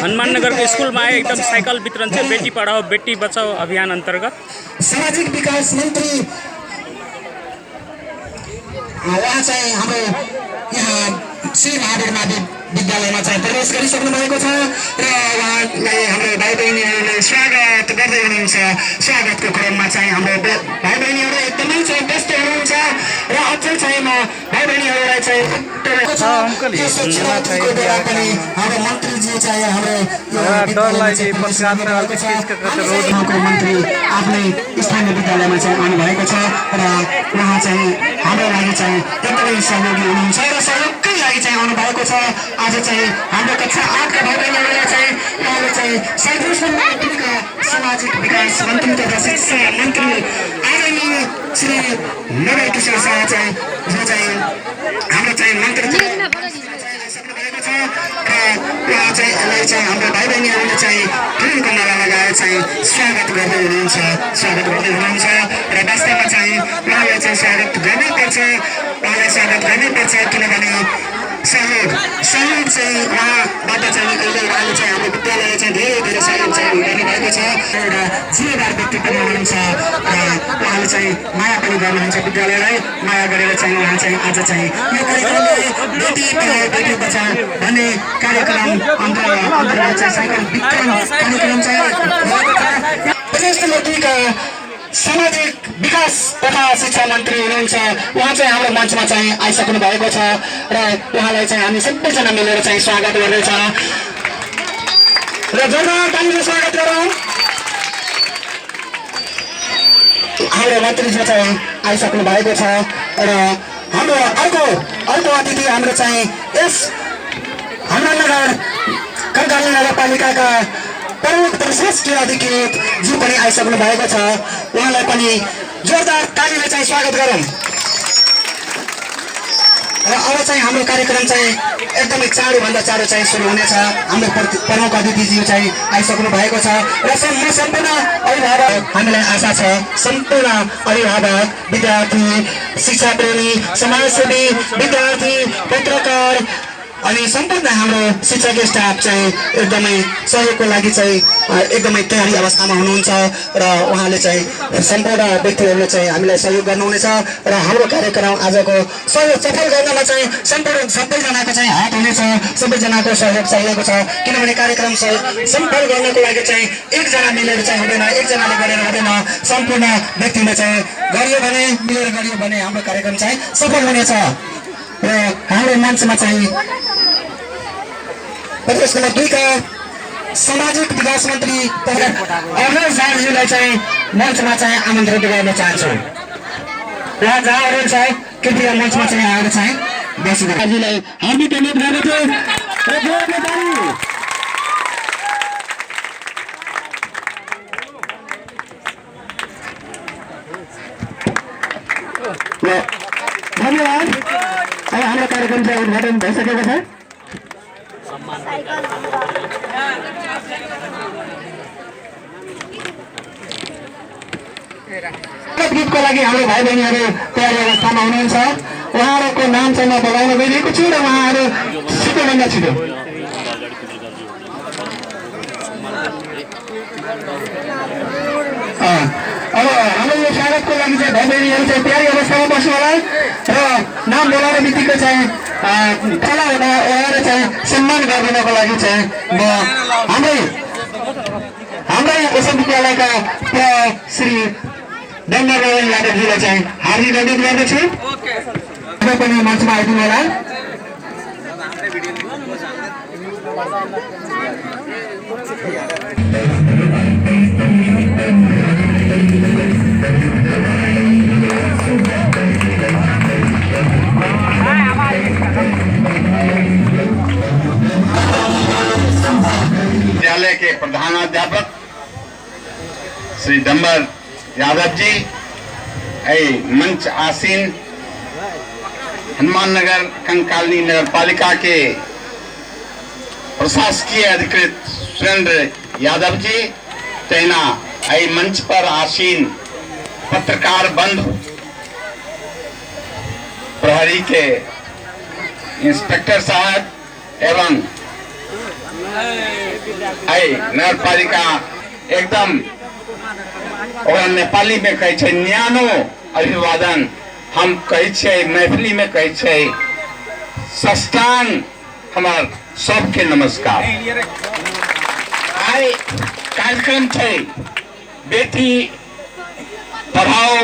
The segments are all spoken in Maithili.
हनुमाननगरको स्कुलमा एकदम साइकल वितरण चाहिँ बेटी पढाओ बेटी बचाओ अभियान अन्तर्गत सामाजिक विकास मन्त्री उहाँ चाहिँ हाम्रो यहाँ श्री महावीर मावि विद्यालयमा चाहिँ प्रवेश गरिसक्नु भएको छ र उहाँलाई हाम्रो भाइ बहिनीहरूले स्वागत गर्दै हुनुहुन्छ। स्वागतको क्रममा चाहिँ हाम्रो भाइ बहिनीहरू एकदमै चाहिँ व्यस्त हुनुहुन्छ र अझै चाहिँ म भाइ बहिनीहरूलाई चाहिँ बेला पनि हाम्रो मन्त्रीजी चाहिँ हाम्रो मन्त्री आफ्नै स्थानीय विद्यालयमा चाहिँ आउनुभएको छ र उहाँ चाहिँ हाम्रो लागि चाहिँ एकदमै सहयोगी हुनुहुन्छ र सहयोगकै लागि चाहिँ आउनुभएको छ। आज चाहिँ हाम्रो कक्षा 8 का भाइ बहिनीहरूलाई चाहिँ उहाँले चाहिँ प्रदेश नम्बर 2 का सामाजिक विकास मन्त्री तथा शिक्षा मन्त्री आदरणीय श्री नवल किशोर शाह चाहिँ जो चाहिँ हाम्रो चाहिँ मन्त्री आइसक्नु भएको छ र उहाँ चाहिँ यसलाई चाहिँ हाम्रो भाइ बहिनीहरूले चाहिँ फुलको माला लगाएर चाहिँ स्वागत गर्दै हुनुहुन्छ, स्वागत गर्दै हुनुहुन्छ र वास्तवमा चाहिँ उहाँलाई चाहिँ स्वागत गर्नैपर्छ, उहाँलाई स्वागत गर्नैपर्छ किनभने सहयोग सहयोग चाहिँ उहाँबाट चाहिँ अहिले उहाँले चाहिँ हाम्रो विद्यालयलाई चाहिँ धेरै धेरै सहयोग चाहिँ गर्नुभएको छ। एउटा जिम्मेदार व्यक्ति पनि हुनुहुन्छ र उहाँले चाहिँ माया पनि गर्नुहुन्छ विद्यालयलाई, माया गरेर चाहिँ उहाँ चाहिँ आज चाहिँ यो कार्यक्रमले बेटी पढाओ बेटी बचाओ भन्ने कार्यक्रम अन्तर्गत चाहिँ साइकल वितरण कार्यक्रम चाहिँ भएको छ। प्रदेश नम्बर 2 का सामाजिक विकास तथा शिक्षा मन्त्री हुनुहुन्छ, उहाँ चाहिँ हाम्रो मञ्चमा चाहिँ आइसक्नु भएको छ र उहाँलाई चाहिँ हामी सबैजना मिलेर चाहिँ स्वागत गर्दैछ र जोरदार तालीले स्वागत गरौँ। हाम्रो मन्त्रीज्यू चाहिँ आइसक्नु भएको छ र हाम्रो अर्को अर्को अतिथि हाम्रो चाहिँ यस हनुमाननगर कंकाली नगरपालिकाका प्रमुख प्रशासकीय अधिकृत ज्यू पनि आइसक्नु भएको छ, उहाँलाई पनि जोरदार तालीले चाहिँ स्वागत गरौँ। र अब चाहिँ हाम्रो कार्यक्रम चाहिँ एकदमै चाँडोभन्दा चाँडो चाहिँ सुरु हुनेछ। हाम्रो प्रमुख अतिथिज्यू चाहिँ आइसक्नु भएको छ र म सम्पूर्ण अभिभावक, हामीलाई आशा छ सम्पूर्ण अभिभावक, विद्यार्थी, शिक्षाप्रेमी, समाजसेवी, विद्यार्थी, पत्रकार अनि सम्पूर्ण हाम्रो शिक्षक स्टाफ चाहिँ एकदमै सहयोगको लागि चाहिँ एकदमै तयारी अवस्थामा हुनुहुन्छ र उहाँले चाहिँ सम्पूर्ण व्यक्तिहरूले चाहिँ हामीलाई सहयोग गर्नुहुनेछ र हाम्रो कार्यक्रम आजको सहयोग सफल गर्नमा चाहिँ सम्पूर्ण सबैजनाको चाहिँ हात हुनेछ, सबैजनाको सहयोग चाहिएको छ किनभने कार्यक्रम सफल गर्नको लागि चाहिँ एकजना मिलेर चाहिँ हुँदैन, एकजनाले गरेर हुँदैन, सम्पूर्ण व्यक्तिले चाहिँ गरियो भने, मिलेर गरियो भने हाम्रो कार्यक्रम चाहिँ सफल हुनेछ। र हाम्रो मञ्चमा चाहिँ प्रदेश नम्बर 2 का सामाजिक विकास मन्त्री अरुण झाजीलाई चाहिँ मञ्चमा चाहिँ आमन्त्रित गर्न चाहन्छु। उहाँ जहाँ हुनुहुन्छ कृपया मञ्चमा चाहिँ आएर चाहिँ बसिदिनु। हार्दिक अनुरोध गर्दछु। धन्यवाद। अब हाम्रो कार्यक्रम चाहिँ उद्घाटन भइसकेको छ। गीतको लागि हाम्रो भाइ बहिनीहरू तयारी अवस्थामा हुनुहुन्छ। उहाँहरूको नाम चाहिँ म बोलाउन गइरहेको छु र उहाँहरू छिटोभन्दा छिटो। अब हाम्रो यो स्वागतको लागि चाहिँ भाइ बहिनीहरू चाहिँ तयारी अवस्थामा बस्नु होला र नाम बोलाउने बित्तिकै चाहिँ तल उहाँहरू चाहिँ सम्मान गरिदिनको लागि चाहिँ म हाम्रै हाम्रै उच्च विद्यालयका प्र श्री डम्बर यादवजीलाई चाहिँ हार्दिक अनुरोध गर्दछु। तपाईँ पनि मञ्चमा आइदिनु होला। विद्यालय के प्रधानाध्यापक श्री डम्बर यादव जी, मंच आसीन हनुमाननगर कंकालिनी नगर पालिका के प्रशासकीय अधिकृत सुरेंद्र यादव जी, तहिना एहि मंच पर आसीन पत्रकार बंधु प्रहरी के इंस्पेक्टर साहब एवं एहि नगर पालिका एकदम ओकरा नेपाली में कहै छै न्यानो अभिवादन, हम कहै छियै मैथिली में कहै छै सष्टांग, हमर सबके नमस्कार। आइ कार्यक्रम छै बेटी पढ़ाओ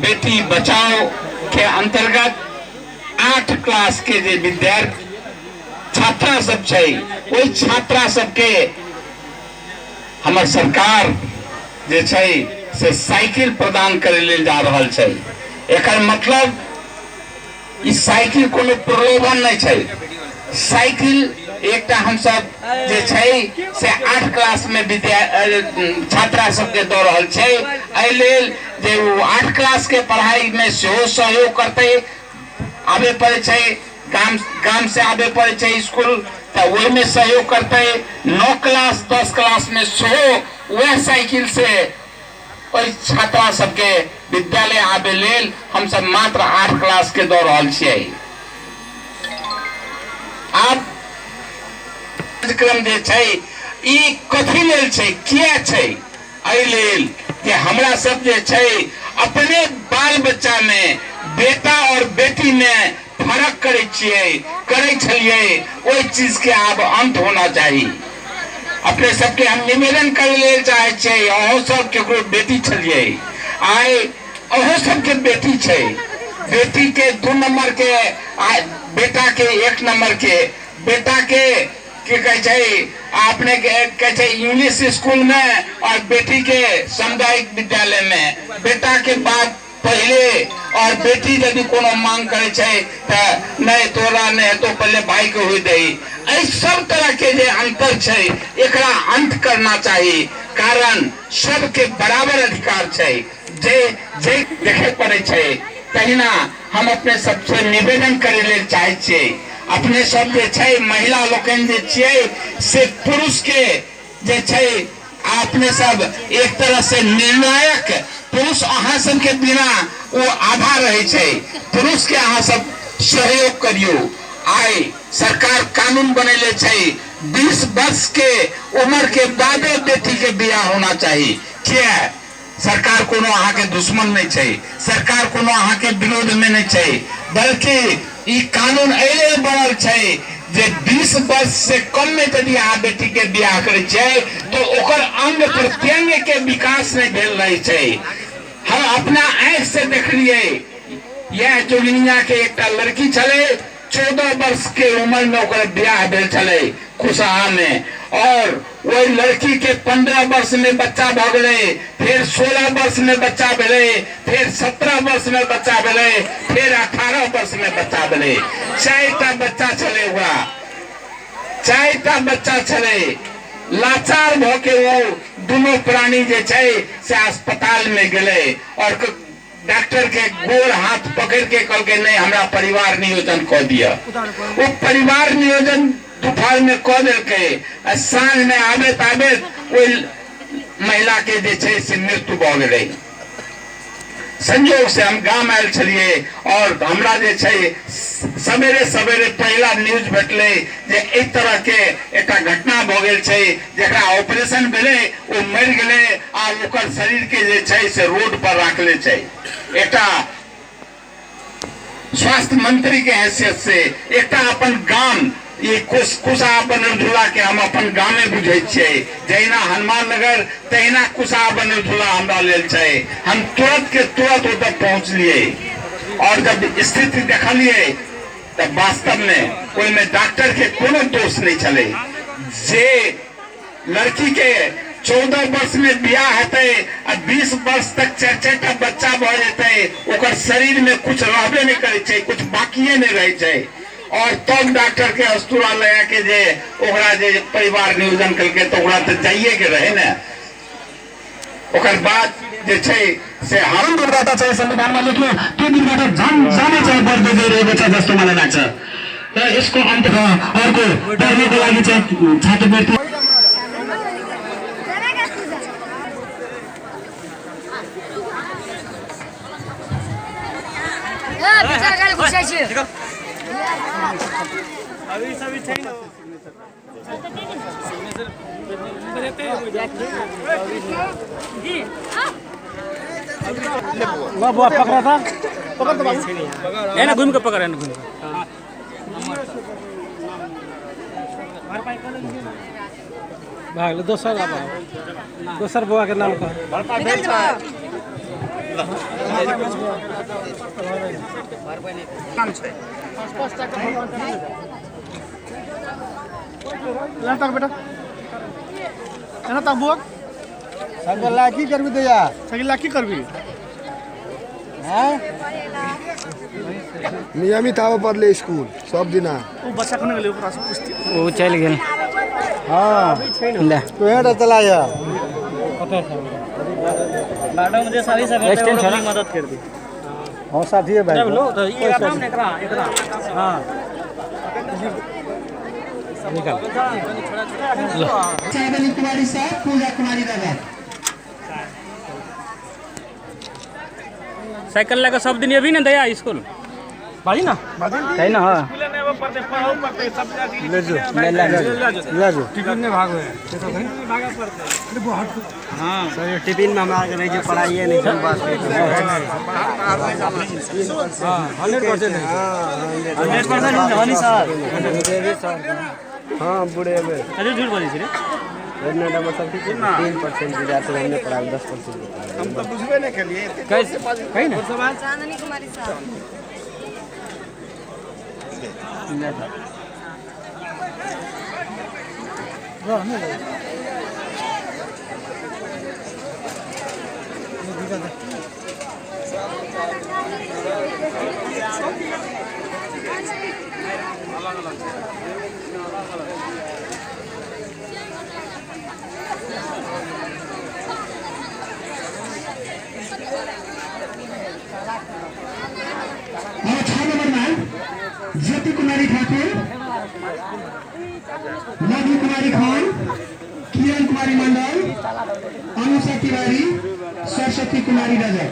बेटी बचाओ के अंतर्गत 8 क्लास के जे विद्यार्थी छात्रा सब छै, ओहि छात्रा सबके हमर सरकार जे छै से साइकिल प्रदान करे लेल जा रहल छै। एकर मतलब ई साइकिल कोनो प्रलोभन नहीं छै। साइकिल एकटा हमसब जे छै से 8 क्लास में विद्या छात्रा सबके दऽ रहल छै, एहि लेल जे ओ 8 क्लास के पढ़ाई में सेहो सहयोग करतै। आबे पड़ै छै गाम, गाम से आबे पड़ै छै स्कूल, तऽ ओहिमे सहयोग करतै। 9 क्लास 10 क्लास में सेहो वएह साइकिल से ओहि छात्रा सबके विद्यालय आबे लेल हमसब मात्र 8 क्लास के दऽ रहल छियै। आब कार्यक्रम जे छै ई कथी लेल छै, किया छै? एहि लेल जे हमरा सब जे छै अपने बाल बच्चा में बेटा और बेटी में फरक करै छियै, करै छलियै, ओहि चीज के आब अंत होना चाही। अपने सबके हम निवेदन करै लेल चाहै छियै, अहूँ सब केकरो बेटी छलियै, आइ अहूँ सबके बेटी छै। बेटी के 2 नंबर के, आ बेटा के 1 नंबर के, बेटा के की कहै छै अपने के कहै छै इंग्लिश स्कूल में और बेटी के सामुदायिक विद्यालय में। बेटा के बात पहले और बेटी यदि कोनो मांग करे छै तऽ नहीं तोरा नहीं हेतौ, पहले भाई के होई दही। एहि सब तरह के जे अंतर छै एकरा अंत करना चाही, कारण सबके बराबर अधिकार छै, जे जे देखे पड़ै छै। तहिना हम अपने सबसे निवेदन करे लेल चाहै छियै, अपने सब जे छै महिला लोकनि जे छियै से पुरुष के जे छै अपने सब एक तरह से निर्णायक, पुरुष अहाँ सबके बिना ओ आधा रहै छै, पुरुष के अहाँ सब सहयोग करियौ। आइ सरकार कानून बनेले छै 20 वर्ष के उम्र के बादे बेटी के बियाह होना चाही। किया? सरकार कोनो अहाँ के दुश्मन नहीं छै, सरकार कोनो अहाँ के विरोध में नहीं छै, बल्कि ई कानून एहि लेल बनल छै जे 20 वर्ष से कम में यदि अहाँ बेटी के बियाह करै छियै तो ओकर अंग प्रत्यंग के विकास नहीं भेल रहै छै। हम अपना आँखि से देखलियै, यह जोगिनिया के एकटा लड़की छलै, 14 वर्ष के उम्र में ओकर बियाह भेल छलै खुशहा में, और वही लड़की के 15 वर्ष में बच्चा भऽ गेलै, फिर 16 वर्ष में बच्चा भेलै, फिर 17 वर्ष में बच्चा भेलै, फिर 18 वर्ष में बच्चा भेलै। 4टा बच्चा छलै ओकरा, 4टा बच्चा छलै। लाचार भऽ के ओ दुनू प्राणी जे छै से अस्पताल में गेलै और डॉक्टर के गोर हाथ पकड़ के कहलकै नहीं हमरा परिवार नियोजन कऽ दिअ। ओ परिवार नियोजन दोपहर में कऽ देलकै आ साँझ में आबैत आबैत ओहि महिला के जे छै से मृत्यु भऽ गेलै। संजोग से हम गाम आयल छलिए और हमरा जे छै सवेरे सवेरे पहिला न्यूज भेटलै जे एहि तरह के एकटा घटना भऽ गेल छै, जकरा ऑपरेशन भेलै ओ मरि गेलै आ ओकर शरीर के जे छै से रोड पर राखले छै। एकटा स्वास्थ्य मंत्री के हैसियत से एकटा अपन गाम ई कुशहा बनरझूला के हम अपन गामे बुझै छियै, जहिना हनुमान नगर तहिना कुशहा बनरझूला हमरा लेल छै। हम तुरंत के तुरंत ओतऽ पहुँचलियै और जब स्थिति देखलियै तऽ वास्तव में ओहिमे डॉक्टर के कोनो दोष नहि छलै। जे लड़की के 14 वर्ष में बियाह हेतै आ 20 वर्ष तक 4-4 टा बच्चा भऽ जेतै, ओकर शरीर में कुछ रहबे नहि करै छै, कुछ बाकिए नहि रहै छै। और तब डॉक्टर के अस्तूरा लगा के जे ओकरा जे परिवार नियोजन केलकै तऽ ओकरा तऽ जाइए के रहै ने। ओकर बाद जे छै से हम दुर्घटना चाहिँ संविधानमा लेख्यो, त्यो दुर्घटना झन् झनै चाहिँ बढ्दै गइरहेको छ जस्तो मलाई लाग्छ। र यसको अन्त अर्को पढ्नको लागि चाहिँ छात्रवृत्ति एना घुमि के पकड़, एना घुमि के। भाग दोसर दोसर बौआ के नाम कह। बेटा एना तक बुआ सगला की करबी दैया, सगला की करबी? हैं नियमित आवे पड़ले स्कूल सब दिना। ओ बच्चा कोने गेलै ओकरा से पूछती, ओ चलि गेल। हां ले तो हेटा चलाया मैडम जे सारी सब मदद कर दी। हां साथी है भाई लो तो ई नाम ने एकरा एकरा। हां निकाल। चाँदनी कुमारी साह, पूजा कुमारी दादा। साइकिल लगा सब दिन अभी ना दया स्कूल बाजी ना कहीं ना। हाँ ले जो ले ले जो टिफिन में भागो है। हां सर टिफिन में हमरा के नहीं जो पढ़ाई है नहीं बात। हां 100% नहीं, 100% हनी सर। हां बुढ़े में अरे झूठ बोली छी रे। नंबर सब 3% विद्यार्थी हमने पढ़ाया, 10% हम तो बुझबे नहीं करिए कैसे कहीं ना। चांदनी कुमारी साहब 6 नम्बरमा ज्योति कुमारी ठाकुर, लघु कुमारी खान, किरण कुमारी मण्डल, अनुषा तिवारी, सरस्वती कुमारी रजक।